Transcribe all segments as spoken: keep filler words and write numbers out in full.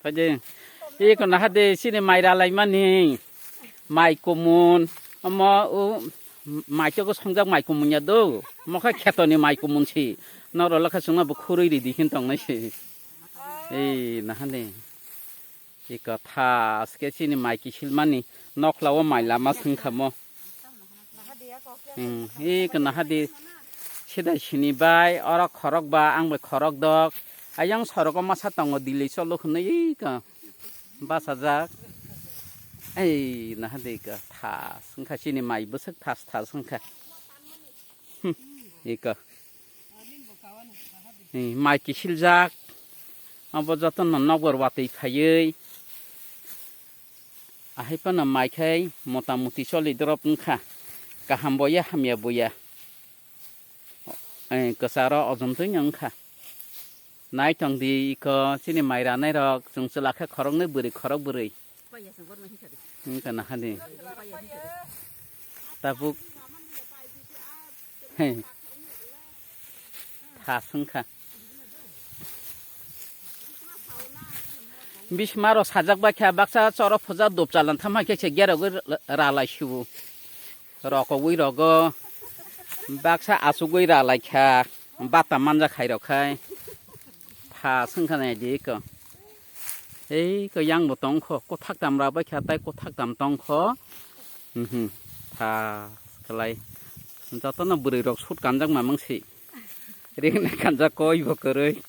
Iko naha de chini mai ralaimani mai kumun. Omo o mai chogo songjak mai kumun ya do. Mokha khetoni mai kumun si. Noro lokha chwngma bo khurui ridi hin tongnai si. Ei naha de. Iko thaske chini mai kisilmani nokhla o mai lama swngkhamo. Hmm, iko naha de. Sidai sini bai oro khorok ba ang bai khorok dok. Ayang sorogo masa tongo dilei cholo hwnwi iko. Bachajak. Ei naha de iko thas wngkha chini mai bwswk thas thas wngkha. Hmm, iko. Ei mai kisiljak. Abo jotono nokbar watwi phaiwi. Ahai phano mai khai motamuti choli drop wngkha. Kaham bo ya hamya bo ya. Eh, kwcharo ojontwi no wngkha. Nai tong di iko chini mai ranai rok chwng chwla khe khoroknwi bwrwi khorok bwrwi. Wngkha naha di. Tabuk. He. Thas wngkha. Bismaro sajak bai kha baksa choro puja dopchalan thamha khe se gerogwi ralai sibu. Rokogwi rogo baksa achugwi ralai kha bata manja khai rok khai. Thas wngkha nai di ko. Ei ko yang bo tongkho kothak tam rabai kha tai kothak tam tongkho. Mhm. Thas khlai. Jotono bwrwi rok sut kanjak mamang si. Ring na kanjak koi bo kwrwi.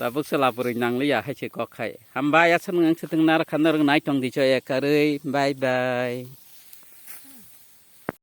Tabuk se labrwi nangliya hai se kok khai. Hambai aswk nwng swtwng narwkha narwk nai tong di cho ekarwi. Bye bye.